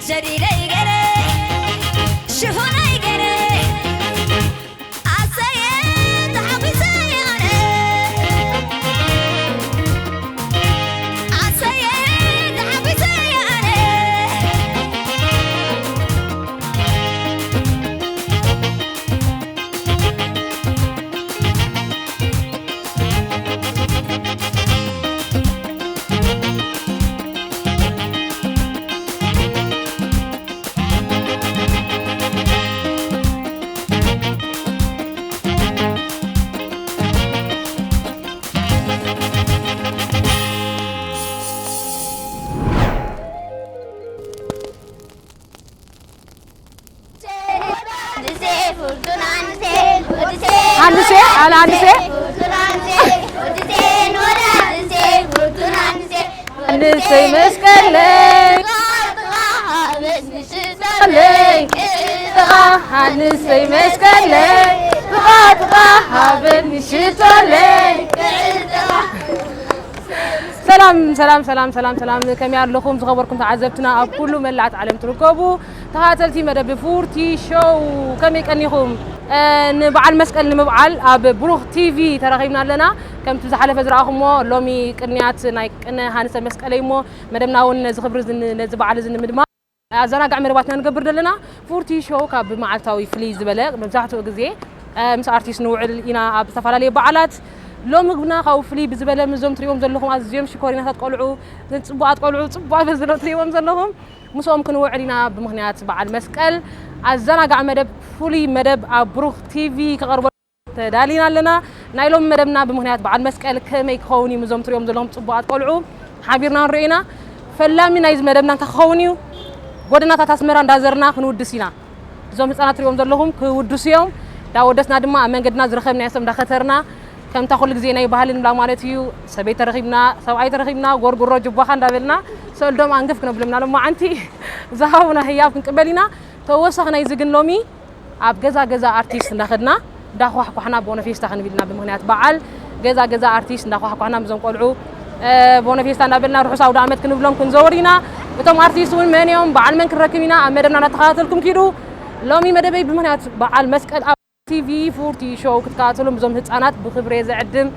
ሸዲደይ ገይረ ሽፎነይ ገይረ ኣሰየ ተሓጒሰ ኣነ ኣሰየ ተሓጒሰ ኣነ ሃንሴ ኣለ ሃንሴ ሃንሰይ መስቀለይ ለይ ጥቓ ሃንሰይ መስቀለይ ጥቓ ጥቓ ሃበኒ ሽቶለይ ሰላም ሰላም ሰላም ሰላም ሰላም ሰላም ከመይ ኣለኹም ዝኸበርኩም ተዓዘብትና ኣብ ኩሉ መላእት ዓለም ትርከቡ ተኸታተልቲ መደብ ፉርቲ ሾው ከመይ ቀኒኹም ንበዓል መስቀል ንምብዓል ኣብ ብሩኽ ቲቪ ተራኺብና ኣለና ከምቲ ዝሓለፈ ዝረኣኹሞ ሎሚ ቅንያት ናይ ቅነ ሃንሰ መስቀለይ እሞ መደብና እውን ነዚ ክብሪ ነዚ በዓል እዚ ንምድማ ኣዘናጋዕ መደባትና ንገብር ዘለና ፉርቲ ሾው ካብ መዓልታዊ ፍልይ ዝበለ መብዛሕትኡ ግዜ ምስ ኣርቲስት ንውዕል ኢና ኣብ ዝተፈላለዩ በዓላት ሎሚ ግና ካብኡ ፍልይ ብዝበለ ምዞም ትሪእዎም ዘለኹም ኣዝዮም ሽኮሪናታት ቆልዑ ጽቡቓት ቆልዑ ጽቡቓት በዝሎ ትሪእዎም ዘለኹም ምስኦም ክንውዕል ኢና ብምኽንያት በዓል መስቀል ኣዘናጋዕ መደብ ፍሉይ መደብ ኣብ ብሩኽ ቲቪ ክቐርቦ ተዳሊና ኣለና ናይ ሎሚ መደብና ብምኽንያት በዓል መስቀል ከመይ ክኸውን እዩ ምዞም ትሪኦም ዘለኹም ፅቡቓት ቆልዑ ሓቢርና ንሪኦ ኢና ፈላሚ ናይዚ መደብና እንታይ ክኸውን እዩ ጎደናታት ኣስመራ እንዳዘርና ክንውድስ ኢና እዞም ህፃናት ትሪኦም ዘለኹም ክውድሱ እዮም እንዳወደስና ድማ ኣብ መንገድና ዝረኸብናዮ ሰብ እንዳኸተርና ከምታ ኩሉ ግዜ ናይ ባህሊ ንብላ ማለት እዩ ሰበይቲ ተረኺብና ሰብኣይ ተረኺብና ጎርጉሮ ጅቧኻ እንዳበልና ሰልዶም ኣንግፍ ክነብሎም ኢና ሎማዓንቲ ዝሃቡና ህያብ ክንቅበል ኢና ተወሳኺ ናይዚ ግን ሎሚ ኣብ ገዛ ገዛ ኣርቲስት እንዳኸድና እንዳኳሕኳሕና ቦኖ ፌስታ ክንብል ኢና ብምኽንያት በዓል ገዛ ገዛ ኣርቲስት እንዳኳሕኳሕና ምዞም ቆልዑ ቦኖ ፌስታ እንዳበልና ርሑስ ኣውደ ኣመት ክንብሎም ክንዘውር ኢና እቶም ኣርቲስት እውን መን እዮም በዓል መን ክንረክብ ኢና ኣብ መደብና እንዳተኸታተልኩም ኪዱ ሎሚ መደበይ ብምኽንያት በዓል መስቀል ኣብ ቲቪ ፉርቲ ሾው ክትከታተሉ ምዞም ህፃናት ብክብሬ ዘዕድም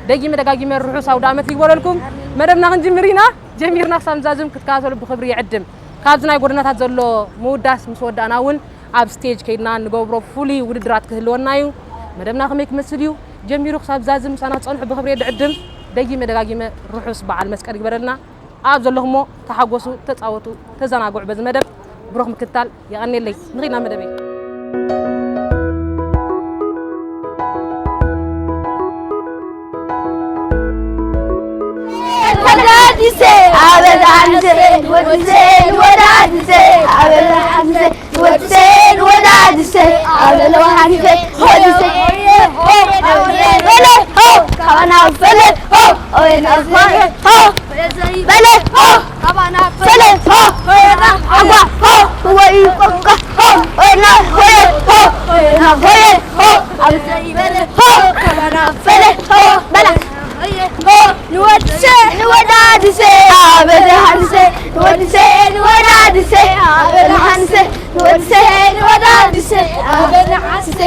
ደጊመ ደጋጊመ ርሑስ ኣውደ ኣመት ይግበረልኩም መደብና ክንጅምር ኢና ጀሚርና ክሳብ ንዛዝም ክትከታተሉ ብክብሪ ይዕድም ካብዚ ናይ ጎደናታት ዘሎ ምውዳስ ምስ ወዳእና እውን ኣብ ስቴጅ ከይድና እንገብሮ ፍሉይ ውድድራት ክህልወና እዩ። መደብና ከመይ ክመስል እዩ ጀሚሩ ክሳብ ዛዚ ምሳና ትፀንሑ ብኽብሪ የድዕድም። ደጊመ ደጋጊመ ርሑስ በዓል መስቀል ይግበረልና። ኣብ ዘለኹሞ ተሓጎሱ፣ ተፃወቱ፣ ተዘናግዑ በዚ መደብ ብሩኽ ምክትታል የቐንየለይ። ንኺድ ናብ መደበይ። ወዳዲሰ ኣበል ሓንሰ ወዲሰ ወዳዲሰ ኣበል ሓንሰ ወዲሰ ወዳዲሰ ኣበል ሓንሰ ወዲሰ በለ ሆ ካባና በለ ሆ ኦይና በለ ሆ ካባና በለ ሆ ኦይና ሓጓ ሆ ወይ ቆቃ ሆ ኦይና ሆየ ሆ ኦይና ሆየ ሆ ኣበል በለ ሆ ካባና በለ ሆ በላ ንወድሰ ንወዳድሰ ኣበለ ሓንሰ ንወድሰ ንወዳድሰ ኣበለ ሓንሰ ንወድሰ ንወዳድሰ ኣበለ ሓንሰ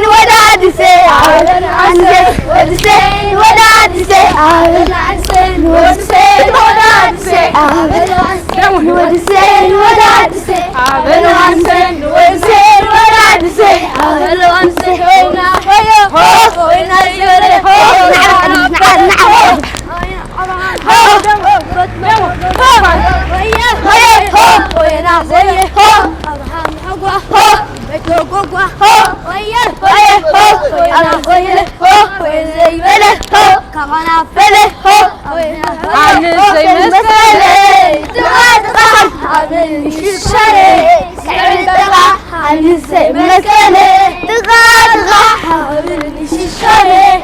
ንወዳድሰ ኣበለ ሓንሰ ወድሰ ንወዳድሰ ኣበለ ሓንሰ ንወድሰ ንወዳድሰ ኣበለ ሓንሰ ንወድሰ ንወዳድሰ ኣበለ ሓንሰ ንወድሰ ንወዳድሰ ኣበለ ሓንሰ ሆይና ሆዮ ሆ ሆይና ይበለ ሆ ኣንሰይ መስቀለይ ጥቓ ጥቓ ሓብኒ ሽሻለይ ኣንሰይ መስቀለይ ጥቓ ጥቓ ሓብኒ ሽሻለይ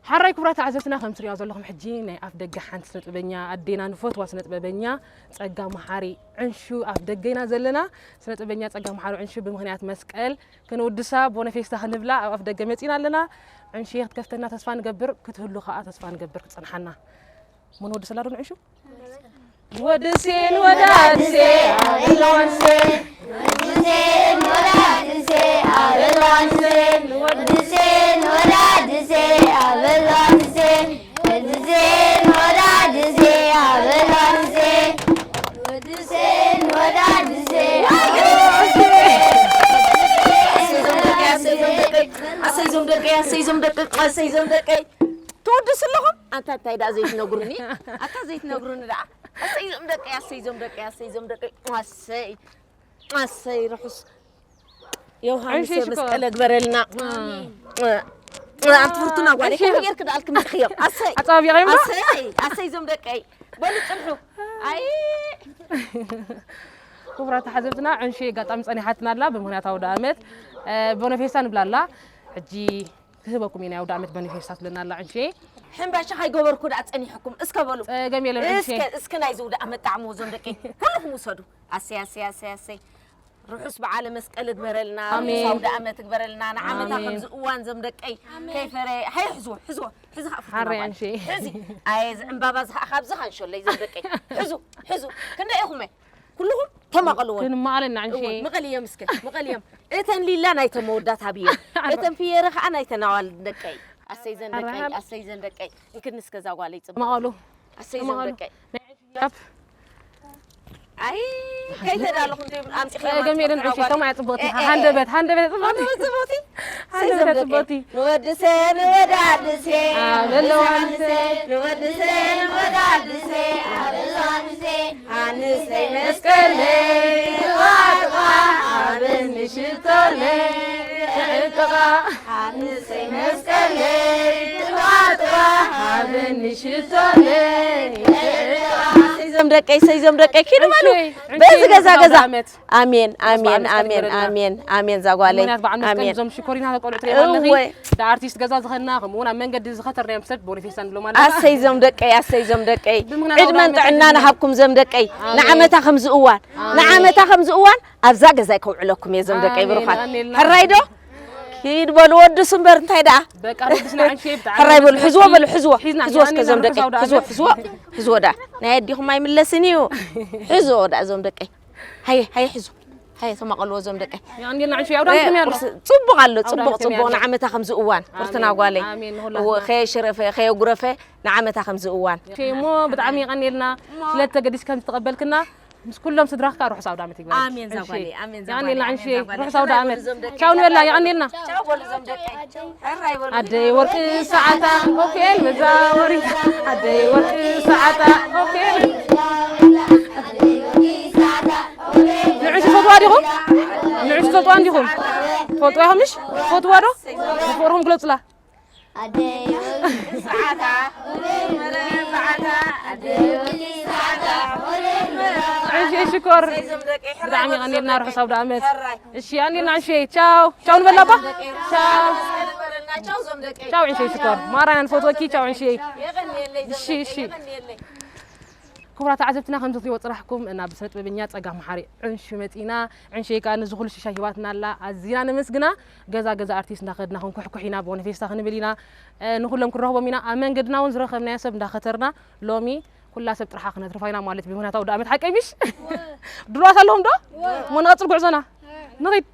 ሓራይ ክቡራት ተዓዘብትና፣ ከም ትሪኦ ዘለኹም ሕጂ ናይ ኣፍ ደገ ሓንቲ ስነጥበበኛ ኣዴና፣ ንፈትዋ ስነጥበበኛ ጸጋ መሓሪ ዕንሹ ኣፍ ደገ ኢና ዘለና። ስነጥበበኛ ጸጋ መሓሪ ዕንሹ ብምኽንያት መስቀል ክንውድሳ ቦነ ፌስታ ክንብላ ኣብ ኣፍ ደገ መጺና ኣለና። ዕንሹ ክትከፍተና ተስፋ ንገብር፣ ክትህሉ ከኣ ተስፋ ንገብር ክትጸንሓና። ምን ወዲ ሰላዶ ንዕሹ? ወድሴን ወዳድሴ ኣበል ዋንሴ። ወድሴን ወዳድሴ ኣበል ዋንሴ። ወድሴን ወዳድሴ ኣበል ዋንሴ። ወድሴን ወዳድሴ ኣበል ዋንሴ። ወድሴን ወዳድሴ ኣበል ዋንሴ። ኣሰይዞም ደቀይ፣ ኣሰይዞም ደቀይ፣ ኣሰይዞም ደቀይ፣ ኣሰይዞም ደቀይ። ትወድሱ ኣለኹም? ኣንታ እንታይ ደኣ ዘይትነግሩኒ? ኣታ ዘይትነግሩኒ ደኣ? ኣሰይ ዞም ደቀይ፣ ኣሰይ ዞም ደቀይ፣ ኣሰይ ዞም ደቀይ። ኣሰይ፣ ኣሰይ ርሑስ ዮሃንስ ዕንሽሽ እኮ። መስቀል እግበረልና። ኣንቲ ፍርቱና ጓለይ፣ ዕንሽሽ። ከመይ ጌርክ ደኣ ኣልክምጽኽዮ? ኣሰይ። ኣጻቢቐ እምባ? ኣሰይ፣ ኣሰይ ዞም ደቀይ። በሉ ጽንሑ። ኣይ። ክቡራት ተሓዘብትና፣ ዕንሽሽ ኣጋጣሚ ጸኒሓትና ኣላ፣ ብምኽንያት ኣውደ ኣመት፣ እ፣ ቦነፌስታ ንብላ ኣላ። ሕጂ ክህበኩም ኢና፣ ኣውደ ኣመት ቦነፌስታ ትብለና ኣላ ዕንሽሽ። ሕምባሻ ከይገበርኩ ደኣ ጸኒሕኩም፣ እስከ በሉ። ጸገም የለን፣ ዕንሽሽ። እስከ፣ እስከ ናይዚ ኣውደ ኣመት ጣዕምዎ ዞም ደቀይ። ኩልኹም ውሰዱ። ኣሰይ፣ ኣሰይ፣ ኣሰይ፣ ኣሰይ። ርሑስ በዓለ መስቀል እግበረልና፣ ኣሜን። ርሑስ ኣውደ ኣመት እግበረልና። ንዓመታ ኣሜን። ከምዚ እዋን ዞም ደቀይ፣ ኣሜን። ከይፈረ፣ ሃይ፣ ሕዝዎ፣ ሕዝዎ፣ ሕዚ ኸኣ ፍቱና ሓራይ ጓል። ዕንሽሽ። ሕዚ፣ ኣየ፣ እዚ ዕምባባ እዚ ኸኣ ካብዚ ኸንሸለይ ዞም ደቀይ። ሕዙ፣ ሕዙ። ክንደይ ኢኹም? ኩልኹም ተማቐልዎ። ክንማቐለና ዕንሽሽ። እወ፣ ምቐልዮም እስከ፣ ምቐልዮም። እተን ሊላ ናይተን መወዳት ኣብዮ። እተን ፍየረ ኸኣ ናይተን ኣዋልድ ደቀይ። ኣሰይ ዘን ደቀይ፣ ኣራሃብ። ኣሰይ ዘን ደቀይ። እንክንስ ገዛ ጓለይ ጽቡቕ። ተማቐሉ። ኣሰይ ዘን ተማቐሉ። ደቀይ። ናይ ዕንሽሽ ሂጃብ። ኣይ፣ ከይተዳለኹም ድም ኣምጺኽዮም ጸገም የለን፣ ኣምጺኽና ዕንሽሽ ጓል። ከምኣ ጽቡቕቲ። ኤ፣ ኤ፣ ኤ። ሃንደበት፣ ሃንደበት ጽቡቕቲ። ሃንደበት ጽቡቕቲ። ሃንደበት ጽቡቕቲ። ንወድሰ ንወዳድሰ ኣበል ዋንሰ። ንወድሰ ንወዳድሰ ኣበል ዋንሰ። ሃንሰይ መስቀለይ ጥቓ ጥቓ ሃበኒ ሽቶለይ ጥቓ። ሃንሰይ መስቀለይ ጥቓ ጥቓ ሃበኒ ሽቶለይ ጥቓ። ሰይዞም ደቀይ፣ ሰይዞም ደቀይ፣ ኪዱ በሉ። ዕንሽሽ፣ በዚ ዕንሽሽ ገዛ ገዛ። ኣውደ ኣመት። ኣሜን፣ ኣሜን፣ በዓል መስቀል ኣሜን፣ ይግበረልና። ኣሜን፣ ኣሜን፣ ዛጓለይ። ብምኽንያት በዓል መስቀል ኣሜን። እዞም ሽኮሪና ተቆልዑ ትሪኦም ኣለኺ። እወ። ደኣ ኣርቲስት ገዛ ዝኾንና፣ ከምኡ እውን ኣብ መንገዲ ዝኸተርናዮም ሰብ ቦኒፌስታ ንብሎም ኣለና። ኣሰይ ዞም ደቀይ፣ ኣሰይ ዞም ደቀይ። ብምኽንያት ዕድመን በዓል ጥዕናን መስቀል ሃብኩም ዞም ደቀይ። ኣሜን። ንዓመታ ከምዚ እዋን፣ ኣሜን። ንዓመታ ከምዚ እዋን ኣብዛ ገዛይ ከውዕለኩም እየ ዞም ደቀይ ኣሜን፣ ብሩኻት። ኣሜን። ሕራይ ዶ? ኪድ በሉ ወድሱ እምበር እንታይ ደኣ? በቃ ወድስና ዕንሽሽ ብጣዕሚ ሕራይ በሉ፣ ሕዝዎ በሉ፣ ሕዝዎ። ሒዝና፣ ሕዝዎ እስከ ዞም ደቀይ፣ ሕዝዎ፣ ሕዝዎ፣ ሕዝዎ ደኣ። ናይ ኣዲኹም ኣይምለስን እዩ። ሕዝዎ ደኣ ዞም ደቀይ። ሃየ፣ ሃየ፣ ሕዙ። ሃየ፣ ተማቐልዎ ዞም ደቀይ። የቐንየልና ዕንሽሽ፣ ኣውደ ኣመት ከመይ ኣሎ? ቁርሲ ጽቡቕ ኣሎ፣ ኣውደ ጽቡቕ፣ ኣመት ከመይ ጽቡቕ። ኣሎ? ንዓመታ ከምዚ እዋን። ኣሜን፣ ቁርትና ንኹላትና። ጓለይ። ኣሜን፣ ንኹላትና። እወ፣ ከየሽረፈ፣ ከየጉረፈ፣ ንዓመታ ከምዚ እዋን። ሸሞ፣ ብጣዕሚ የቐንየልና። እሞ። ስለ ተገዲስ ከም ዝተቐበልክና፣ ምስ ኩሎም ስድራኽ ከኣ ርሑስ ኣውደ ኣመት ይግበረልኪ። ኣሜን፣ ዕንሽሽ። ዛጓለይ፣ ኣሜን፣ ዛጓለይ፣ የቐንየልና ኣሜን፣ ዕንሽሽ። ዛጓለይ። ርሑስ ኣውደ ኣመት። ዞም ደቀይ። ቻው ንበላ፣ የቐንየልና። ቻው በሉ ዞም ደቀይ። ሕራይ በሉ። ኣደይ ወርቂ ሰዓታ ኮኬን መዛወሪታ፣ ኣደይ ወርቂ ሰዓታ ኮኬን። ንዕሽ ትፈትዋ ዲኹም? ንዕሽ ትፈልጥዋ እንዲኹም? ትፈልጥዋ ኢኹም ምሽ? ትፈትዋ ዶ? ንፍቕርኹም ግለጹላ። ኣደይ ወርቂ ሰዓታ፣ ዕንሽይ ሽኮር፣ ብጣዕሚ የቐንየልና፣ ርሑስ ኣውደ ኣመት። እሺ፣ ኣንየልና ዕንሽይ። ቻው ቻው ንበል ኣባ። ቻው ቻው ዕንሽይ ሽኮር፣ ማራ ኢና ንፈትወኪ። ቻው ዕንሽይ። እሺ እሺ። ክቡራት ተዓዘብትና፣ ከም ትሪእዎ ጽራሕኩም ናብ ስነ ጥበበኛ ጸጋ መሓሪ ዕንሹ መጺና። ዕንሸይ ከኣ ነዚ ኩሉ ሽሻይ ሂባትና ኣላ፣ ኣዚና ነመስግና። ገዛ ገዛ ኣርቲስት እንዳኸድና ክንኩሕኩሕ ኢና፣ ቦነ ፌስታ ክንብል ኢና። እ፣ ንኹሎም ክንረኽቦም ኢና። ኣብ መንገድና እውን ዝረኸብናዮ ሰብ እንዳኸተርና፣ ሎሚ ኩላ ሰብ ጥርሓ ክነትርፋ ኢና ማለት እዩ። ብምኽንያት ኣውደ ኣመት ሓቀይ ምሽ? ድሩዋት ኣለኹም ዶ? እሞ ንቐጽል ጉዕዞና። ንኺድ።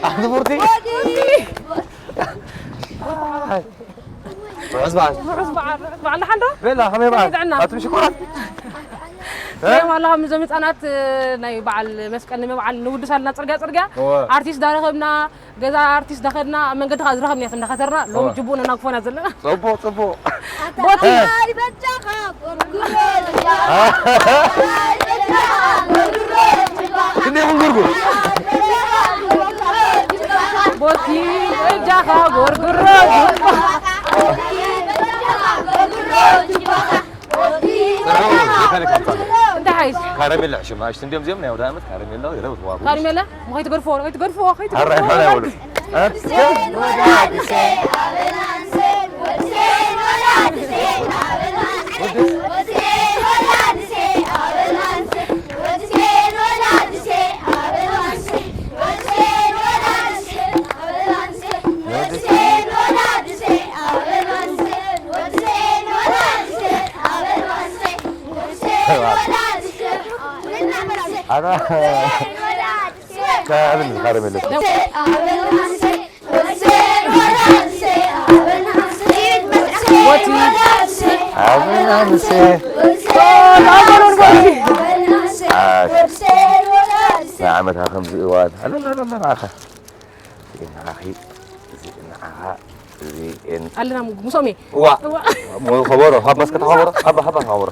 ኣኽብርቲ። ርሑስ በዓል። ርሑስ በዓል፣ ርሑስ በዓል። ደሓን ዶ? ቤላ፣ ከመይ በዓል? ጥዕና። ኣቱም ሽኮራት? ከመይ ኣለኹም? እዞም ህፃናት፣ እ፣ ናይ በዓል መስቀል ንምብዓል ንውድስ ኣለና፣ ፅርግያ ፅርግያ። እወ። ኣርቲስት ዳረኸብና፣ ገዛ ኣርቲስት ዳኸድና፣ ኣብ መንገዲ ከዓ ዝረኸብና እንዳኸተርና፣ ሎሚ እወ። ጅቡእ ነናግፎና ዘለና። ፅቡቕ፣ ፅቡቕ። ቦቲ። ኣይ በጃኻ ጎርጉሮ። ክንደይ ይኹን ጎርጉር? ቦቲ በጃኻ ጎርጉሮ ጅባ። እንታይ ሓይሽ? ካራሜላ ሕሽም፣ ኣሽቱ እንዲዮም እዚኦም ናይ ኣውደ ዓመት ካራሜላ ገለ ወትዋቡ። ካራሜላ? ሞ ከይትገድፍዎ፣ ከይትገድፍዎ፣ ከይትገድፍዎ። ኣረ፣ ኣረ፣ ኣይበሉ። እ? ኣረ። ካብን ዝኻረም የለን። ቦቲ። ኣበናንሴ። ኣሽ። ንዓመታ ከምዚ እዋን። ኣላ፣ ኣላ፣ ኣላ፣ ንዓኻ። ንዓኺ፣ እዚ ንዓኻ፣ እዚ ኤን ኣለና ምስኦም እየ። እዋ። እዋ። ሞ-፣ ከበሮ፣ ካብ መስቀል ከበሮ፣ ሃባ፣ ሃባ ከበሮ።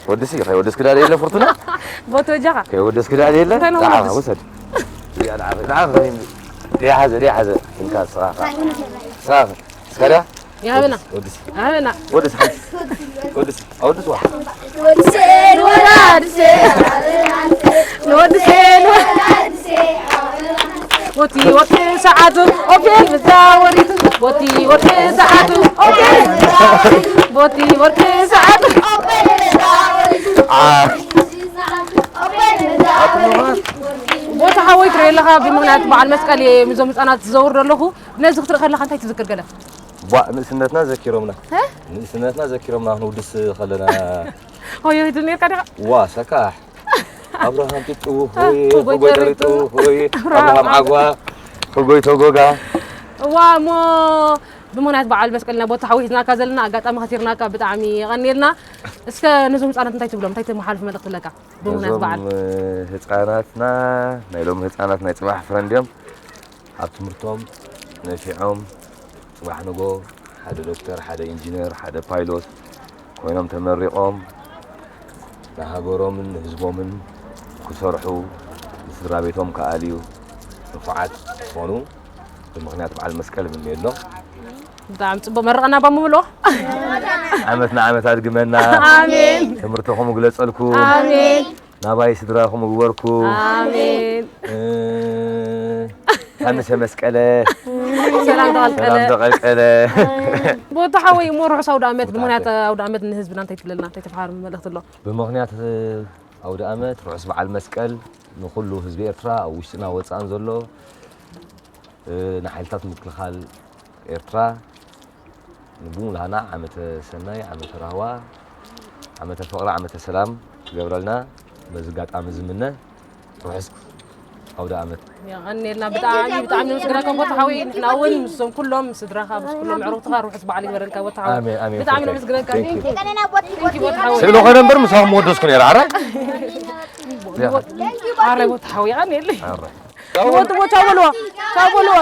ወድሲ፣ ከይወደስኪ ዳኣ የለ ፍርቱና? ቦቲ በጃኻ። ከይወደስኪ ዳኣ የለ? እንታይ ነው ንዓኻ ወድስ? ውሰድ። እዚኣ ንዓኺ፣ ንዓኺ፣ ደይ ሓዘ፣ ደይ ሓዘ። እንካ፣ ስኻ፣ ስኻ። ስኻ፣ ስኻ፣ ስኻ። ይሃበና። ወድስ። ይሃበና። ወድስ፣ ወድስ፣ ወድስ፣ ወድስ፣ ዋ። ወድሴን ወላድሴ፣ ንወድሴን ወላድሴ። ቦቲ ወርቂ ሰዓቱ ኦፔል ብዛ ወሪቱ፣ ቦቲ ወርቂ ሰዓቱ ኦፔል ብዛ ወሪቱ፣ ቦቲ ወርቂ ሰዓቱ ኦፔል ብዛ ወሪቱ። አ። ቦቲ ሓወይ ትርኢ ኣለኻ፣ ብምኽንያት በዓል መስቀል እየ ምስዞም ህፃናት ዝዘውር ዘለኹ። ነዚ ክትርኢ ከለኻ እንታይ ትዝክር ገለ? ቧእ፣ ንእስነትና ዘኪሮምና። እ? ንእስነትና ዘኪሮምና ክንውድስ ከለና። ሆይ፣ ሆይ ትብል ነርካ ዲኻ? ዋ፣ ሰካሕ። ኣብርሃም ጢጡ፣ ሆይ፣ ሆጎይ ሆጎይ ተሪጡ፣ ተሪጡ፣ ሆይ፣ ኣብርሃም ኣብርሃም ዓጓ፣ ሆጎይ ተጎጋ። እዋ፣ እሞ ብምኽንያት በዓል መስቀልና ቦታ ሓዊስናካ ዘለና ኣጋጣሚ ከሲርናካ ብጣዕሚ የቐንየልና። እስከ ነዞም ህፃናት እንታይ ትብሎም? እንታይ ተመሓላልፎ መልእኽቲ ኣለካ? ብምኽንያት ነዞም፣ በዓል። እ፣ ህፃናትና፣ ናይ ሎሚ ህፃናት ናይ ፅባሕ ፍረ እንድዮም። ኣብ ትምህርቶም ነፊዖም፣ ጽባሕ ንጎ ሓደ ዶክተር፣ ሓደ ኢንጂነር፣ ሓደ ፓይሎት ኮይኖም ተመሪቖም፣ ንሃገሮምን ንህዝቦምን ክሰርሑ፣ ንስድራ ቤቶም ክኣልዩ፣ ንፉዓት ክኾኑ ብምኽንያት በዓል መስቀል እምነየሎም። ብጣዕሚ ጽቡቕ፣ መርቐና እባ ምብሎ። ዓመት ንዓመት ኣድግመና። ኣሜን። ትምህርትኹም ግለጸልኩም። ኣሜን። ናባይ ስድራኹም እግበርኩም። ኣሜን። እ፣ ታንሰ መስቀለ። ሰላም ተቐልቀለ። ሰላም ተቐልቀለ። ቦቲ ሓወይ እሞ ርሑስ ኣውደ ኣመት። ብምኽንያት ኣውደ ኣመት ንህዝብና እንታይ ትብለልና እንታይ ተፈሃርም መልእኽቲ ኣሎ? ብምኽንያት ኣውደ ኣመት ርሑስ በዓል መስቀል ንኹሉ ህዝቢ ኤርትራ ኣብ ውሽጥና ወፃእን ዘሎ ንሓይልታት ምክልኻል ኤርትራ ንብሙላና ዓመተ ሰናይ ዓመተ ራህዋ ዓመተ ፍቕሪ ዓመተ ሰላም ትገብረልና በዚ ኣጋጣሚ ዝምነ ርሑስ ኣውደ ኣመት። የቐንየልና ብጣዕሚ ብጣዕሚ ነመስግነካ ቦቲ ሓወይ። ንሕና እውን ምስዞም ኩሎም ስድራኻ ምስ ኩሎም ኣዕሩኽትኻ ርሑስ በዓል ይግበረልካ ቦቲ ሓወይ። ኣሜን ኣሜን። ብጣዕሚ ፎርተይ። ነመስግነካ። Thank you። Thank you ቦቲ ሓወይ። ስእሊ ኾነ እምበር ምሳኹም ወደስኩ ነይረ ኣረ ኣረ ቦቲ ሓወይ የቐንየለይ። ኣረ ወዲ ቦ ቻው በልዋ ቻው በልዋ።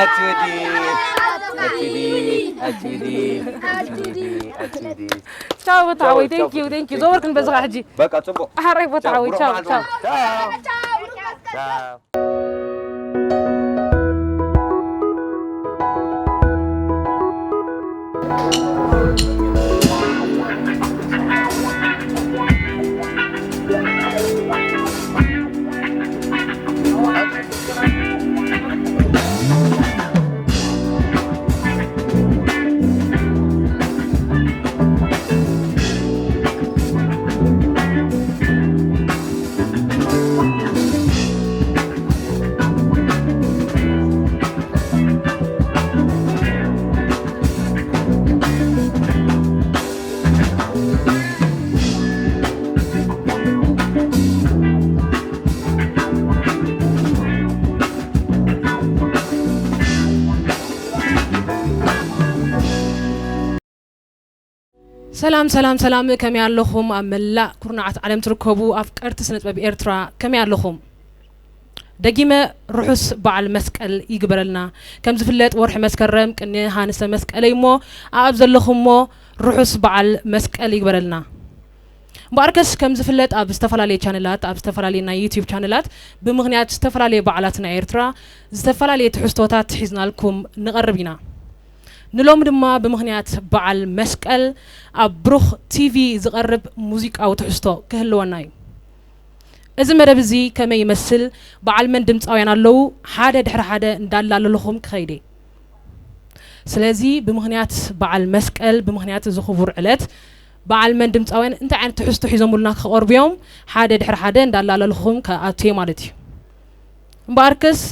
ኣትዲ ኣትዲ ኣትዲ ኣትዲ ኣትዲ ቻው ቦቲ ሓወይ። Thank you thank you። ዘወርክን በዝኻ ሕጂ። በቃ ጽቡቕ። ኣረ ቦቲ ሓወይ ቻው ቻው። ቻው። ሰላም ሰላም ሰላም፣ ከመይ ኣለኹም? ኣብ መላእ ኩርናዓት ዓለም ትርከቡ ኣፍቀርቲ ስነ ጥበብ ኤርትራ ከመይ ኣለኹም? ደጊመ ርሑስ በዓል መስቀል ይግበረልና። ከም ዝፍለጥ ወርሒ መስከረም ቅኒ ሃንሰ መስቀለይ እሞ ኣብ ዘለኹሞ ርሑስ በዓል መስቀል ይግበረልና። እምበኣርከስ ከም ዝፍለጥ ኣብ ዝተፈላለየ ቻነላት ኣብ ዝተፈላለየ ናይ ዩቲዩብ ቻነላት ብምኽንያት ዝተፈላለየ በዓላት ናይ ኤርትራ ዝተፈላለየ ትሕዝቶታት ሒዝናልኩም ንቐርብ ኢና። ንሎሚ ድማ ብምኽንያት በዓል መስቀል ኣብ ብሩኽ ቲቪ ዝቐርብ ሙዚቃዊ ትሕዝቶ ክህልወና እዩ። እዚ መደብ እዚ ከመይ ይመስል፣ በዓል መን ድምፃውያን ኣለዉ፣ ሓደ ድሕሪ ሓደ እንዳላለኹም ክኸይድ እየ። ስለዚ ብምኽንያት በዓል መስቀል ብምኽንያት እዚ ክቡር ዕለት በዓል መን ድምፃውያን እንታይ ዓይነት ትሕዝቶ ሒዞምልና ክቐርቡ እዮም፣ ሓደ ድሕሪ ሓደ እንዳላለኹም ክኣቱ እየ ማለት እዩ። እምበኣርከስ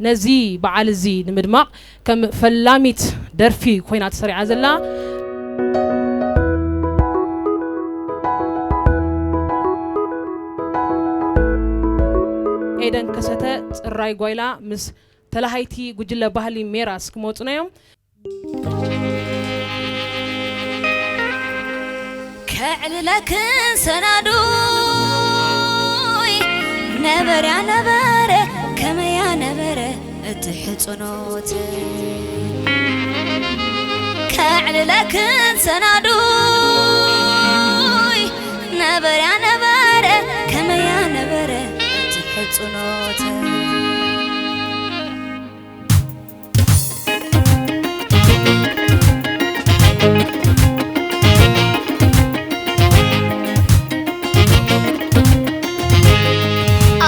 ነዚ በዓል እዚ ንምድማቕ ከም ፈላሚት ደርፊ ኮይና ተሰሪዓ ዘላ ኤደን ከሰተ ፅራይ ጓይላ ምስ ተላሃይቲ ጉጅለ ባህሊ ሜራስ ክመፁና እዮም። ከዕልለክን ሰናዱይ ነበርያ ነበረ ከመያ ነበረ እቲ ሕፅኖት ከዕልለክን ሰናዱይ ነበርያ ነበረ ከመያ ነበረ እቲ ሕፅኖት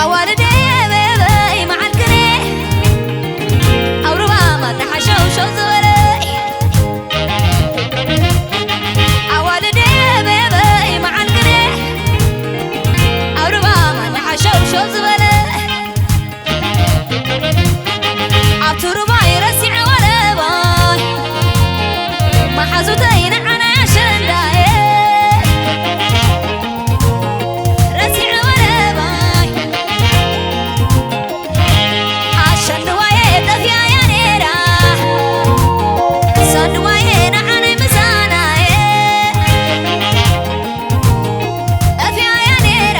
ኣዋልደየ በበይ መዓልክነ ኣብ ሩባ ማዳ ሓሸውሸው ዝበለ ኣዋልደየ በበይ መዓልክነ ኣብ ሩባ ማዳ ሓሸውሸው ዝበለ ኣብቲ ሩባይ ረሲዐ ወለባይ መሓዙተይ ንዓና ኣሸንዳየ ረሲዐ ወለባይ ኣሸንድዋየ ጠፊኣያ ነይራ ሰንድዋየ ንዓናይ ምሳናየ ጠፊኣያ ነይራ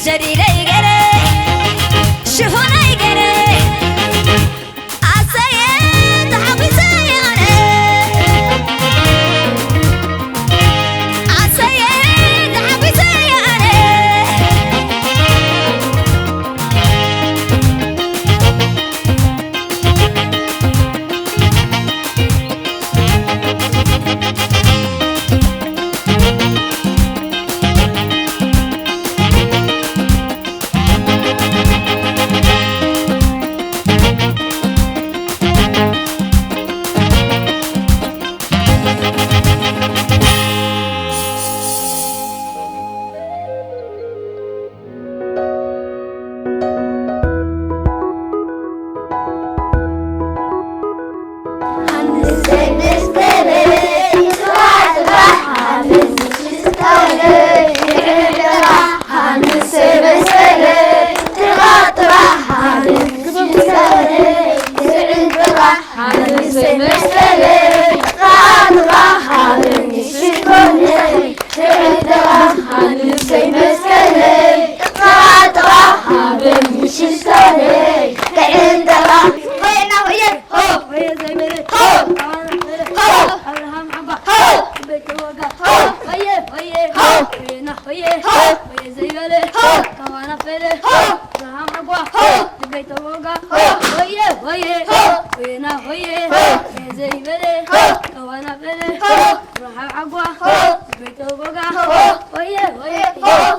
ጀዲደይ ገረ ሽሆነይ ገረ ኣሰየ ተሓጒሰ ኣነ ኣሰየ ተሓጒሰ ኣነ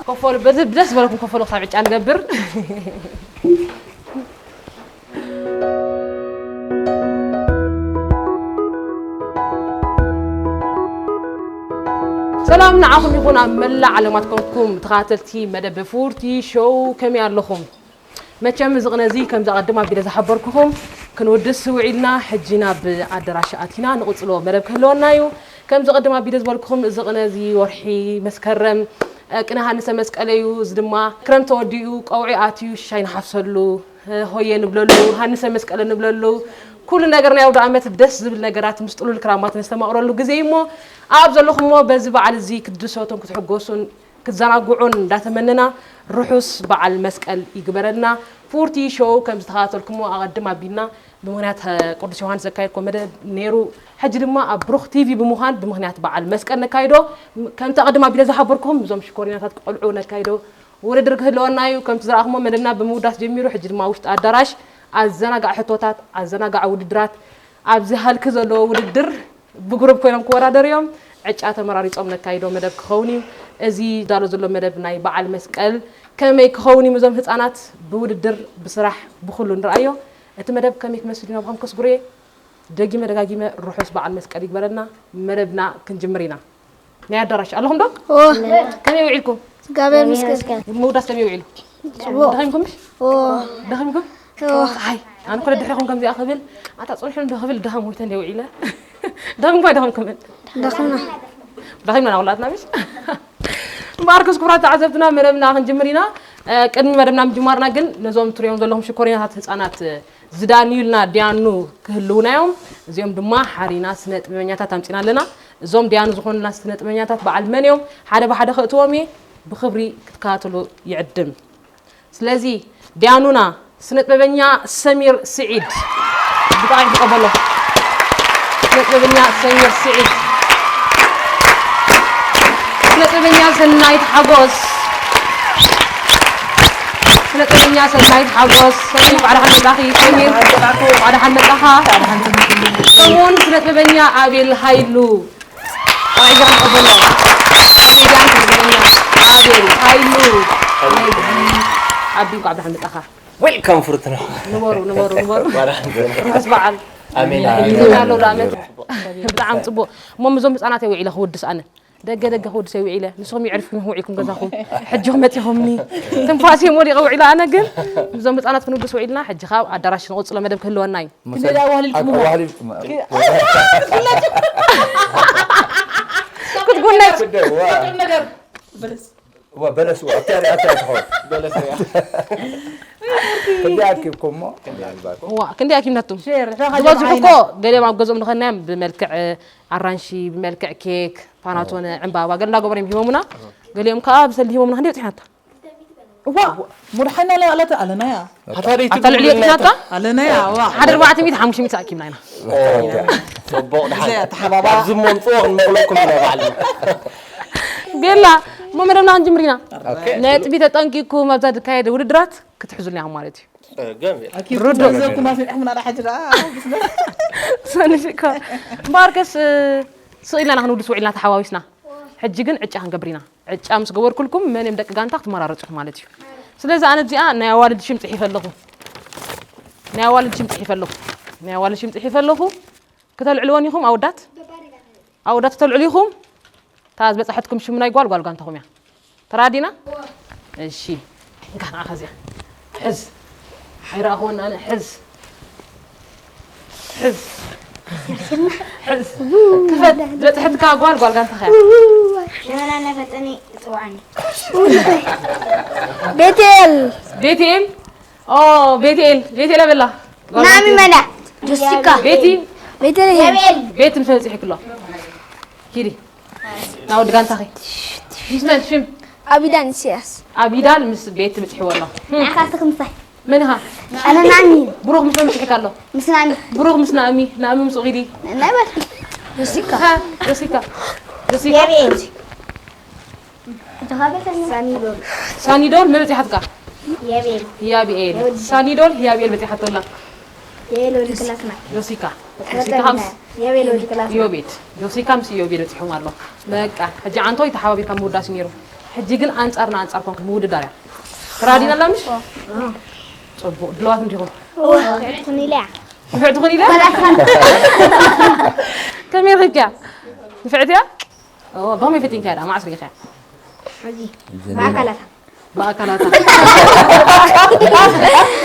ከፈሉ በዚ ብደስ በለኩም ከፈሉ ክሳብ ዕጫ ንገብር። ሰላም ንዓኹም ይኹን ኣብ መላእ ዓለማት ኮንኩም ተኸታተልቲ መደብ ፉርቲ ሾው ከመይ ኣለኹም? መቸም እዚ ቅነ እዚ ከምዚ ኣቐድም ኣቢለ ዝሓበርኩኹም ክንውድስ ውዒልና ሕጂ ናብ ኣደራሽ ኣቲና ንቕጽሎ መደብ ክህልወና እዩ። ከምዚ ቅድም ኣቢለ ዝበልኩኹም እዚ ቅነ እዚ ወርሒ መስከረም ቅነ ሃንሰ መስቀለ እዩ። እዚ ድማ ክረምቲ ተወዲኡ ቀውዒ ኣትዩ ሽሻይ ንሓፍሰሉ ሆየ ንብለሉ ሃንሰ መስቀለ ንብለሉ ኩሉ ነገር ናይ ኣውደ ኣመት ደስ ዝብል ነገራት ምስ ጥሉል ክራማት ነስተማቕረሉ ግዜ እዩ እሞ ኣብ ዘለኹሞ በዚ በዓል እዚ ክትድሰቱን ክትሕጎሱን ክትዘናግዑን እንዳተመነና ርሑስ በዓል መስቀል ይግበረልና። ፉርቲ ሾው ከም ዝተኸታተልኩሞ ኣቐድም ኣቢልና ብምኽንያት ቅዱስ ዮሃንስ ዘካየድኮ መደብ ነይሩ። ሕጂ ድማ ኣብ ብሩኽ ቲቪ ብምዃን ብምኽንያት በዓል መስቀል ነካይዶ ከምቲ ኣቐድም ኣቢለ ዝሓበርኩም እዞም ሽኮሪናታት ቆልዑ ነካይዶ ውድድር ክህልወና እዩ። ከምቲ ዝረኣኹሞ መደብና ብምውዳስ ጀሚሩ ሕጂ ድማ ውሽጢ ኣዳራሽ ኣዘናጋዕ ሕቶታት ኣዘናጋዕ ውድድራት ኣብዚ ሃልኪ ዘለዎ ውድድር ብግሩፕ ኮይኖም ክወዳደሩ እዮም። ዕጫ ተመራሪጾም ነካይዶ መደብ ክኸውን እዩ። እዚ ዳሎ ዘሎ መደብ ናይ በዓል መስቀል ከመይ ክኸውን እዩ ምዞም ህፃናት ብውድድር ብስራሕ ብኩሉ ንርኣዮ። እቲ መደብ ከመይ ክመስል እዩ ናብኹም ከስጉርየ ደጊመ ደጋጊመ ርሑስ በዓል መስቀል ይግበረልና። መደብና ክንጅምር ኢና። ናይ ኣዳራሽ ኣለኹም ዶ? ከመይ ውዒልኩም? እግዚኣብሔር ይመስገን። ምውዳስ ከመይ ውዒሉ? ጽቡቕ። ደኺምኩም ምሽ? ደኺምኩም? ኣይ ኣነ ኮለ ድሕሪኹም ከምዚኣ ክብል ኣታ ጽንሑ ዶ ክብል ደኸም ወይተ እንደ ውዒለ ደኸምኩም ኣይደኸምኩምን? ደኺምና። ደኺምና ኩላትና ምሽ? እምበኣርከስ ክቡራት ተዓዘብትና መደብና ክንጅምር ኢና። ቅድሚ መደብና ምጅማርና ግን ነዞም ትሪኦም ዘለኹም ሽኮሪናታት ህፃናት ዝዳንዩልና ዲያኑ ክህልውና እዮም። እዚኦም ድማ ሓሪና ስነ ጥበበኛታት ኣምፂና ኣለና። እዞም ዲያኑ ዝኾኑና ስነ ጥበበኛታት በዓል መን እዮም ሓደ ብሓደ ከእትዎም እየ። ብክብሪ ክትከታተሉ ይዕድም። ስለዚ ዲያኑና ስነ ጥበበኛ ሰሚር ስዒድ ብጣዕሚ ተቀበሎ። ስነ ጥበበኛ ሰሚር ስዒድ፣ ስነ ጥበበኛ ሰናይት ሓጎስ፣ ስነ ጥበበኛ ሰናይት ሓጎስ ሰሚር ባዕልኻ መጣኺ ሰሚር ባዕልኻ መጣኻ። ከምኡውን ስነ ጥበበበኛ ኣቤል ሃይሉ ኣዒዛ ንቐበሎ። ኮሜድያን ስነ ጥበበኛ ኣቤል ሃይሉ። ኣቢ እንኳዕ ብደሓን መጣኻ። ዌልካም ፍርትኖ። ንበሩ ንበሩ ንበሩ። ርሑስ በዓል። ኣሜን። ይዘና ኣሎ ዳመት። ብጣዕሚ ጽቡቕ። እሞ ምዞም ህፃናት እየ ውዒለ ክውድስ ኣነ። ደገ ደገ ክውድስ እየ ውዒለ። ንስኹም ይዕርፍኩም ኢኹም ውዒልኩም ገዛኹም። ሕጂ መፂኹምኒ። ትንፋስ እየ ወዲቐ ውዒለ ኣነ ግን ምዞም ህፃናት ክንውድስ ውዒልና ሕጂ ካብ ኣዳራሽ ንቕፅሎ መደብ ክህልወና እዩ። ክንደይ ደኣ ዋህሊልኩም እሞ? ዋህሊልኩም። ክትጉነጭ። ነገር በለስ። ዋ በለስ ዋ ኣብታ ሪኣ ትኾን። በለስ ሪኣ። ክንደይ ኣኪብኩም እሞ? ዋ ክንደይ ኣኪብናቶም? ዝበዝሑ እኮ ገሊኦም ኣብ ገዝኦም ንኸናዮም ብመልክዕ ኣራንሺ ብመልክዕ ኬክ ፓናቶነ ዕምባባ ገለ እንዳገበሩ እዮም ሂቦምና። ገሊኦም ከዓ ብሰሊ ሂቦምና ክንደይ በፂሕናታ? እዋ፣ ሙድሓና ለባዕላተ ኣለናያ። ኣታ ደይ ኣታ ልዕሊ ትብሉ የጥናታ? ኣለናያ፣ እዋ። ሓደ ኣርባዕተ ሚእቲ ሓሙሽተ ሚእቲ ኣኪብና ኢና። ጽቡቕ ድሓን እዚኣ ተሓባባ። ኣብዚ መምፅኦ ክንመቕለኩም ኢና ባዕልና ቤላ፣ እሞ መደብና ክንጅምር ኢና። ነጥቢ ተጠንቂቅኩም ኣብዛ ዝካየድ ውድድራት ክትሕዙልና ኢኹም ማለት እዩ። ገምር ኣኪብ ርዱእ። ዘኩም ኣስሚዕኹምና ዳ ሕጂ ዳ። ሰኒፊካ እምበኣርከስ ስቕ ኢልና ኢና ክንውድስ ውዒልና ተሓዋዊስና። ሕጂ ግን ዕጫ ክንገብር ኢና። ዕጫ ምስ ገበርኩልኩም መን እዮም ደቂ ጋንታ ክትመራረፁ ኢኹም ማለት እዩ። ስለዚ ኣነ እዚኣ ናይ ኣዋልድ ሽም ፅሒፈ ኣለኹ። ናይ ኣዋልድ ሽም ፅሒፈ ኣለኹ። ናይ ኣዋልድ ሽም ፅሒፈ ኣለኹ። ክተልዕልወን ኢኹም ኣወዳት? ኣወዳት ክተልዕሉ ኢኹም? እታ ዝበፅሐትኩም ሽም ናይ ጓል ጓል ጋንታኹም እያ። ተራዲና? እሺ። እንካ ንዓኻ እዚኣ። ሕዝ። ኣይረኣኹወን ኣነ። ሕዝ። ሕዝ። ሕዝ። ክፈት። ዝበፅሐትካ ጓል ጓል ጋንታኻ እያ። ሸመና እናፈጠኒ እፅውዓኒ። ቤቴል ቤቴል። ኦ፣ ቤቴል። ቤቴል ኣበላ። ጓል ናሚ ቤቴል። መና ጀስቲካ ቤቲ። ቤቴልሄም ቤት ምስ መፅሒክሎ። ኪዲ። ናብ ወዲ ጋንታኺ። ምስ መን ሽም? ኣቢዳን ኢሳያስ ኣቢዳል ምስ ቤት ምፅሒዎ ኣሎ። ንዓኻስ ክምሳይ መን ኢኻ? ኣነ ናሚ ብሩኽ ምስ መን ምፅሒካ ኣሎ? ምስ ናሚ ብሩኽ ምስ ናእሚ፣ ናእሚ ምስ ኺዲ። ናይ በልኪ ጀስቲካ ካ፣ ጆሲካ። ጆሲካ። የብኤል ሳኒዶል መን በፂሓትካ? የብኤል ያብኤል። ሳኒዶል ያብኤል በፂሓቶ ኣላ። የብኤል ወዲ ክላስና ጆሲካ። ጆሲካ ምስ የብኤል ወዲ ክላስና ዮቤድ። ጆሲካ ምስ ዮቤድ በፂሖም ኣሎ። በቃ ሕጂ ዓንቶይ ተሓባቢርካ ምውዳስ እዩ ነይሩ። ሕጂ ግን ኣንፃር ንኣንፃር ኮንኩም ምውድዳር እያ። ተራዲና ኣላ ምሽ? ፅቡቕ ድለዋት እንዲኹም። ትኽኒለያ ንፍዕ ትኹን ኢለ? ከመይ ረኺብክያ? ንፍዕት እያ? ኦ፣ ብኸመይ ፈቲንካያ ደኣ? መዓስ ርኢኻያ? ብኣካላታ ብኣካላታ።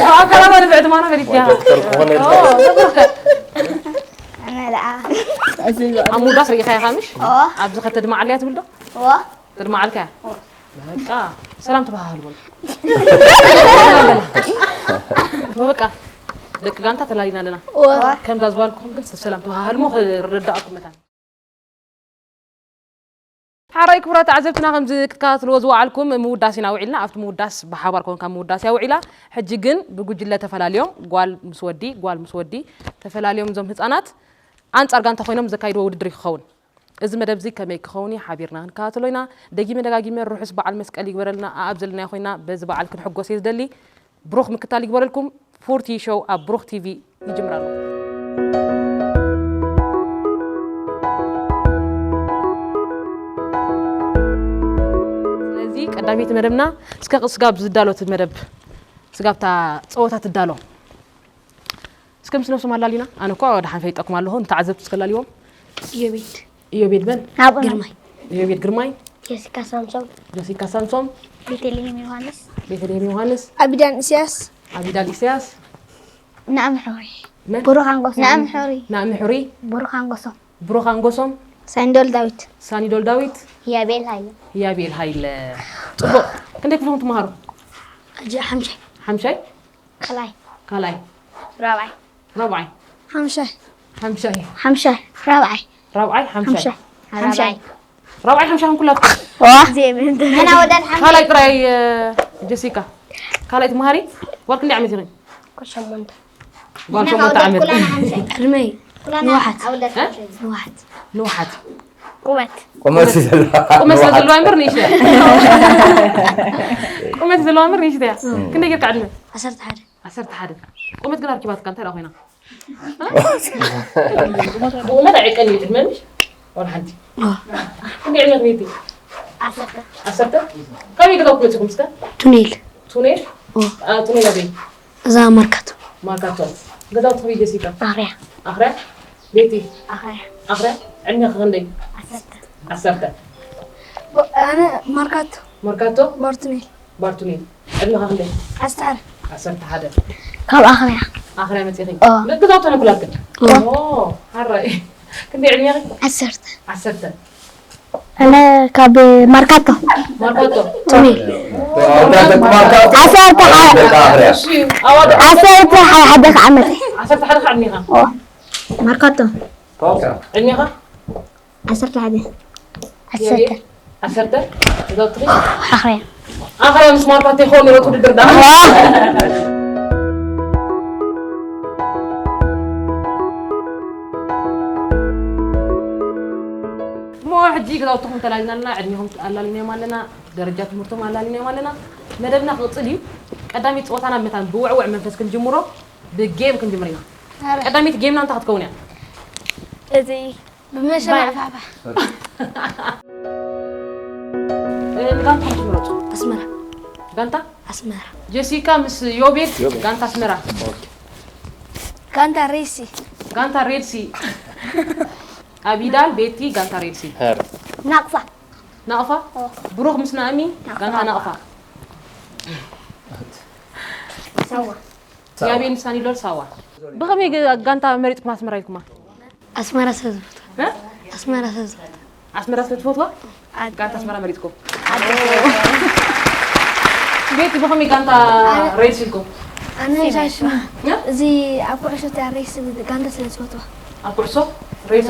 ብኣካላታ ንፍዕቲ ምዃና ፈሊጥክያ? ዶክተር ክኾነ ኦ፣ ይኽእል። ተብሩኸ። ኣነ ደኣ ኣብ ምውዳስ ርኢኻያ ኢኻ ምሽ? ኦ ኣብዚ ከተድምዓልያ ትብል ዶ? ኦ ተድምዓልካያ? በቃ ሰላም ተባሃሃሉ በሉ። በቃ ደቂ ጋንታ ተላሊና ኣለና። ከምዛ ዝበልኩኹም ግን ሰላም ተባሃሃሉ እሞ ክረዳእኩም መታን። ሓራይ ክቡራት ተዓዘብትና ከምዚ ክትከታተልዎ ዝወዓልኩም ምውዳስ ኢና ውዒልና። ኣብቲ ምውዳስ ብሓባር ኮንካ ምውዳስ እያ ውዒላ። ሕጂ ግን ብጉጅለ ተፈላልዮም ጓል ምስ ወዲ ጓል ምስ ወዲ ተፈላልዮም እዞም ህፃናት ኣንፃር ጋንታ ኮይኖም ዘካይድዎ ውድድር እዩ ክኸውን። እዚ መደብ እዚ ከመይ ክኸውን እዩ ሓቢርና ክንከታተሎ ኢና። ደጊመ ደጋጊመ ርሑስ በዓል መስቀል ይግበረልና። ኣኣብ ዘለናዮ ኮይና በዚ በዓል ክንሕጎስ እየ ዝደሊ። ብሩኽ ምክታል ይግበረልኩም። ፉርቲ ሾው ኣብ ብሩኽ ቲቪ ይጅምር ኣሎ። ስለዚ ቀዳመይቲ መደብና እስከ ስጋብ ዝዳሎ እቲ መደብ ስጋብታ ፀወታ ትዳሎ እስከ ምስ ነብሶም ኣላሊና ኣነ እኳ ደሓን ፈሊጠኩም ኣለኹ ንተዓዘብቲ እስከ ኣላልዎም ኢዮቤድ ኢዮቤድ መን ግርማይ ኢዮቤድ ግርማይ ጀሲካ ሳምሶም ጆሲካ ሳምሶም ቤተልሔም ዮሃንስ ቤተልሔም ዮሃንስ ኣቢዳን ኢሳያስ ኣቢዳል ኢሳያስ ናእሚ ሕሩይ መን ብሩኽ ኣንጎሶም ናእሚ ሕሩይ ናእሚ ሕሩይ ብሩኽ ኣንጎሶም ብሩኽ ኣንጎሶም ሳንዶል ዳዊት ሳኒዶል ዳዊት ያቤል ሃይለ ህያቤል ሃይለ ጽቡቕ ክንደይ ክፍሎም ትመሃሩ ኣጂ ሓምሻይ ሓምሻይ ካልኣይ ካልኣይ ራብዓይ ራብዓይ ሓምሻይ ሓምሻይ ሓምሻይ ራብዓይ ራብዓይ ሓምሻይ ሓምሻይ ራብዓይ ሓምሻይ ኩላትኩም ንሕና ወዳት ሓምሻይ ካልኣይ ጥራይ ጀሲካ ካልኣይ ትመሃሪ ጓል ክንደይ ዓመት ኢኺ ሸሞንተ ጓል ሸሞንተ ዓመት ዕድመይ ንውሓት ኣወዳት ንውሓት ንውሓት ቁመት ቁመት ዘለዋ ቁመት ስለ ዘለዋ እምበር ንእሽተያ ቁመት ዘለዋ እምበር ንእሽተያ ክንደይ ጌርካ ዕድመ ዓሰርተ ሓደ ዓሰርተ ሓደ ቁመት ግን ኣርኪባትካ እንታይ ደኣ ኮይና ብቁመት ኣይዕቀን እዩ ዕድመ ምሽ ዋላ ሓንቲ ክንደይ ዕድመ ክቤቲ ዓሰርተ ካበይ ገዛውቲ መፂኹም እስከ ቱኔል ቱኔል ቱኔል ኣበይ እዛ ማርካቶ ማርካቶ ገዛውቲ ክበይ ገሲካ ኣኽርያ ኣኽርያ ቤቲ ኣኽርያ ኣኽርያ ዕድሜኻ ክንደይ ዓሰርተ ዓሰርተ ኣነ ማርካቶ ማርካቶ ባርቱኔል ባርቱኔል ዕድሜኻ ክንደይ ዓሰርተ ሓደ ዓሰርተ ሓደ ካብ ኣኽርያ ኣኽርያ መፂኺ ኦ። ገዛውቲ ነኩላትክን ሓራይ ክንደይ ዕድሜኺ ዓሰርተ ዓሰርተ ኣነ ካብ ማርካቶ ማርካቶ ቱኔል ዓሰርተ ሓደ ዓሰርተ ሓደ ዓሰርተ ሓደ ዓመት ዓሰርተ ሓደ ዕድሜኻ ማርካቶ ዕድሜኻ ዓሰርተ ሓደ ዓሰርተ ዓሰርተ እዛ ትሪ ኣኽርያ ኣኸላ ምስ ማርካ ተይኮን ነይሩ ውድድር ዳ እሞ ሕጂ ገዛውትኹም ተላሊናልና፣ ዕድሜኹም ኣላሊናዮም ኣለና፣ ደረጃ ትምህርቶም ኣላሊናዮም ኣለና። መደብና ክቕፅል እዩ። ቀዳሚት ፀወታና መታን ብውዕውዕ መንፈስ ክንጅምሮ፣ ብጌም ክንጅምር ኢና። ቀዳሚት ጌምና እንታይ ክትከውን እያ? እዚ ብመሸማዕ ፋፋ። እ፣ ንጋንታኹም ትምረፁ። ኣስመራ። ጋንታ ኣስመራ። ጀሲካ ምስ ዮቤል። ዮቤል። ጋንታ ኣስመራ። ጋንታ ሬሲ። ጋንታ ሬድሲ። ኣቢዳል ቤቲ ጋንታ ሬድሲ። ናቕፋ። ናቕፋ። ብሩኽ ምስ ናእሚ ጋንታ ናቕፋ። ሳዋ። ያቤን ሳኒሎል ሳዋ። ብኸመይ ግ-፣ ጋንታ መሪጽኩም ኣስመራ ኢልኩማ? ኣስመራ ስለ ዝፈትዋ። እ? ኣስመራ ስለ ዝፈትዋ። ኣስመራ ስለ ትፈትዋ? ኣደ። ጋንታ ኣስመራ መሪጽኩም? ኣደ። ቤቲ ብኸመይ ጋንታ ኣነ ሬስ ኢልኩም? ኣነ ሻሽማ። እ? እዚ ኣብ ኩዕሾ እታ ሬስ ጋንታ ስለ ዝፈትዋ። ኣብ ኩዕሶ ሬስ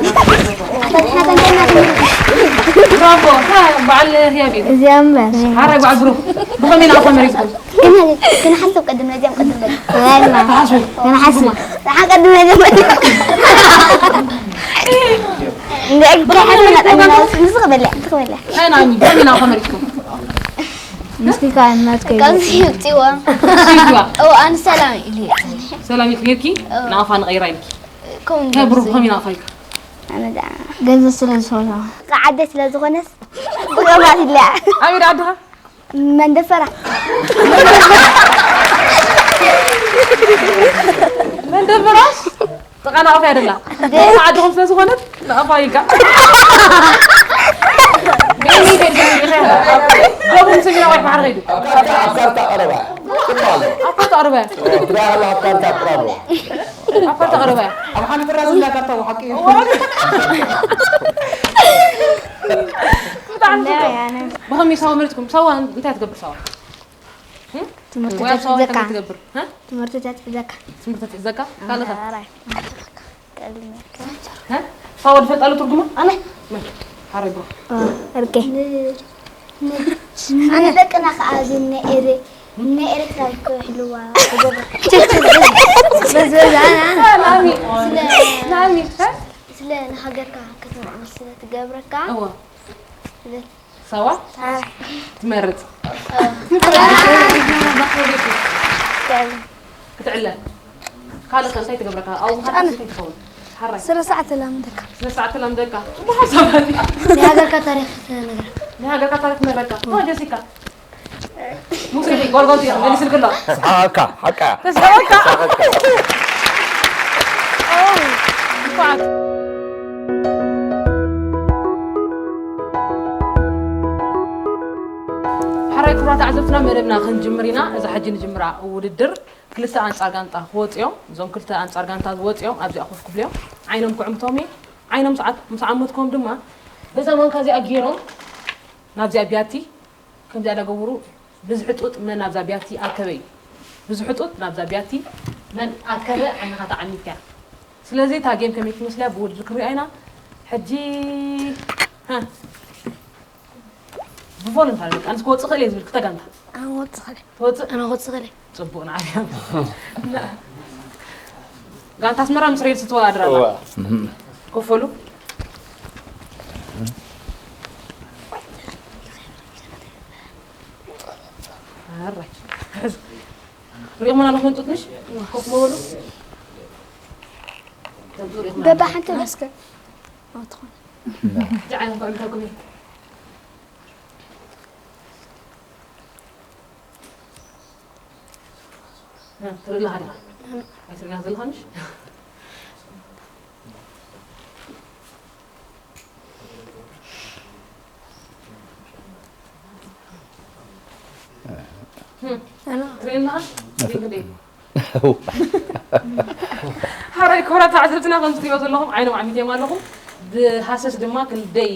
ብራቮ። ሃ፣ በዓል ህያብ እዩ። እዚኣ እምበር። ሓራይ በዓል ብሩኽ። ብኸመይ ንኣኻ መሪጽኩም? ግን፣ ግን ሓንሳብ ቅድም ነዚኣም ቅድም በል። ወላ። ተሓስቡ። ግን ሓንሳብ። ንሓ ቅድም ነዚኣም ቅድም። እንደ እግሪ ሓንሳብ ናጠና ንስኽ በልያ፣ ንስኽ በልያ። ኣይ፣ ናኒ፣ ብኸመይ ንኣኻ መሪጽኩም? ምስኪ ከኣ እናትከይ። ከምዚ ይውጽዋ። ይውጽዋ። ኦ፣ ኣነ ሰላም ኢሉ። ሰላም ኢልኪ ጌርኪ? ኦ። ንኣኻ ንቐይራ ኢልኪ? ከምኡ ከብሩ እንደዚህ። ከመይ ናፋይካ? ኣነ ደኣ ገንዘብ ስለ ዝኾነ። ከዓደ ስለ ዝኾነስ ብቐማት ኢለያ። ኣበይ ደኣ ኣድኻ? መንደፈራ። መንደፈራስ? ጥቓ ናቕፋ እያ ደላ። ደቡብ ዓድኹም ስለ ዝኾነት ናቕፋ ኢልካ። ደቡብ ሰሜናዊ ባሕሪ ኸይዱ። ኣብ ካርታ፣ ኣብ ካርታ ቀረባ። ጽቡቕ ኣሎ። ኣብ ካርታ ቀረባ እያ። ትግራይ ኣብ ካርታ ቀረባ። ኣብ ካርታ ቀረባ እያ። ኣብ ሓንቲ ጥራዝ እንዳካታው ሓቂ እዩ። ብጣዕሚ ጽቡቕ። ብኸመይ ሳዋ መሪጽኩም? ሳዋ እንታይ ትገብር ሳዋ? እም? ትምህርቲ ወይ ኣብ ሳዋ እንታይ ትሕዘካ። ትገብር? እ? ትምህርቲ ትሕዘካ። ትምህርቲ ትሕዘካ? ካልእ ኸ? ኣራይ። እ? ሳዋ ትፈልጣሉ ትርጉማ? ኣነ? መን? ሓረጎ። ኦ፣ እርጌ። ን-፣ ን-፣ ንደቅና ከኣ እዚ እነ ኤረ-፣ እነ ኤርትራ ክሕልዋ ክገብር። በዝበዝ፣ ኣነ፣ ኣነ። ናሚ። ስለ ናሚ፣ እ? ስለ ንሃገርካ ክትምዕብል ስለ ትገብረካ። እወ። ስለ ሳዋ? ኣይ። ትመርጽ? ኣይ። ክትዕለ? ካልእ ከ እንታይ ትገብረካ? ኣብኡ ምኻድ እንታይ ትኸውን? ሓራይ። ስነ ስርዓት ተላምደካ። ስነ ስርዓት ተላምደካ። ጽቡቕ ሓሳብ እዩ። ናይ ሃገርካ ታሪኽ ትነግረካ። ናይ ሃገርካ ታሪኽ ትነግረካ። ኦ፣ ጀሲካ። ሙሴ፣ ጎልጎል፣ መሊስልክ ኣሎ። ተስሓቐካ፣ ሓቃ። ተስሓቐካ። ተስሓቐካ። ኦ፣ እንኳዕ። ሓራይ ክቡራት ተዓዘብትና፣ መደብና ክንጅምር ኢና። እዛ ሕጂ ንጅምራ ውድድር ክልተ ኣንጻር ጋንታ ክወጽኡ እዮም። እዞም ክልተ ኣንጻር ጋንታ ዝወጽኡ እዮም፣ ኣብዚኣ ኮፍ ክብሉ እዮም። ዓይኖም ክዕምቶም እየ። ዓይኖም ሰዓት ምስ ዓመትኩም ድማ በዛ ማንካ እዚኣ ገይሮም ናብዚኣ ቢያቲ ከምዚኣ ዳገብሩ ብዝሒ ጡጥ መን ናብዛ ቢያቲ ኣከበ እዩ። ብዝሒ ጡጥ ናብዛ ቢያቲ መን ኣከበ ዓይንኻ ተዓሚትካ እያ። ስለዚ እታ ጌም ከመይ ትመስል እያ ብውድድር ክንሪኣ ኢና። ሕጂ፣ ሃ፣ ብቮለንታሪ በቃ፣ ኣነስ ክወጽእ ክእል እየ ዝብል ክልተ ጋንታ። ኣነ ክወጽእ ክእል እየ። ትወጽእ? ኣነ ክወጽእ ክእል እየ። ጽቡቕ፣ ንዓብያ። ጋንታ ኣስመራ ምስ ሬድስ ትወዳደር ኣላ። እዋ። ኮፍ በሉ። ኣራይ። ሪእኹም ኣለኹም ጡጥ ምሽ? ኮፍ በሉ። በባ ሓንቲ መስከ። ኣዎ፣ ትኾን። ጃዓ፣ እንኳዕ ምሳኩም እዩ። እ፣ ትርኢ ኣለኻ ዲኻ? ኣይትርእያ ዘለኻ ምሽ? እ፣ ትርኢ ኣለኻ? ትርኢ ክንደይ? ሓራይ ክቡራት ተዓዘብትና፣ ከምዚ ትሪእዎ ዘለኹም ዓይኖም ዓሚቶም ኣለኹም። ብሃሰስ ድማ ክንደይ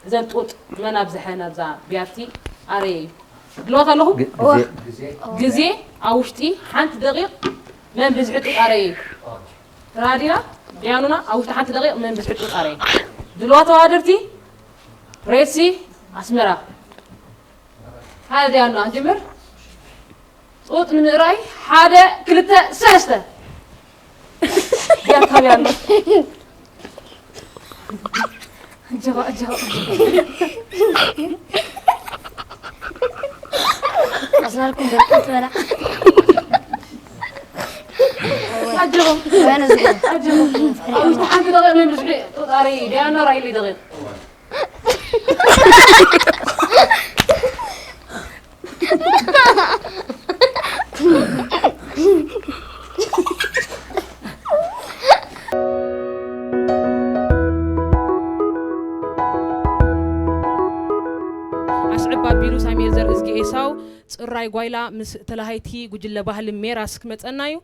እዘን ጡጥ መን ኣብዝሐ ናብዛ ቢያቲ ኣረየ እዩ። ድልዋት ኣለኹም? ግ-፣ ግዜ። ግዜ ኣብ ውሽጢ ሓንቲ ደቂቕ መን ብዝሒ ጡጥ ኣረየ እዩ። ተራዲና፣ ቢያኑና፣ ኣብ ውሽጢ ሓንቲ ደቂቕ መን ብዝሒ ጡጥ ኣረየ። ድልዋት ተወዳደርቲ፣ ሬሲ፣ ኣስመራ። ሓደ ዲያና ጅምር። ጡጥ ንምእራይ ሓደ፣ ክልተ፣ ሰለስተ። ያታቢያና። ኣጆኻ፣ ኣጆኻ፣ ኣጆኻ። ኣስላልኩም ደቂ ትበላ። ኣጆኹም። ወያነ ዝጎ። ኣጆኹም። ኣብ ውሽጢ ሓንቲ ደቂቕ ናይ ብዝሒ ጡጥ ኣረይ ዲያና ራይሊ ደቂቕ። ኣስዕብ ኣቢሉ ሳሙኤል ዘርእዝጊ ኤሳው፣ ጽራይ ጓይላ ምስ ተላሃይቲ ጉጅለ ባህሊ ሜራስ ክመጸና እዩ።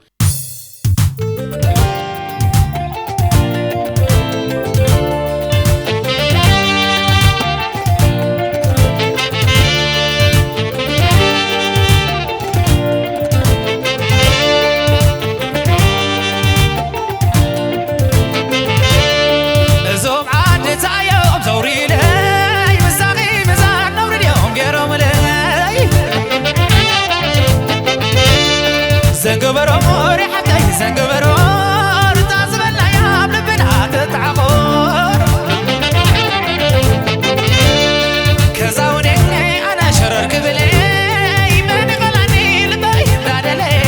እዞም ዓድታ እዮም ዘውሪለይ፣ ምሳኺ ምሳን ነውሪ ድዮም ገይሮምለይ? ዘንግበሮ ሞሪ ሓቀይ ዘንግበሮ፣ ርታ ዝበልናያ ኣብ ልብና ትተዓኾር። ከዛውኔ ኣነ ሸረር ክብለይ፣ መን ይኸላኒ ልበይ እንዳደለይ።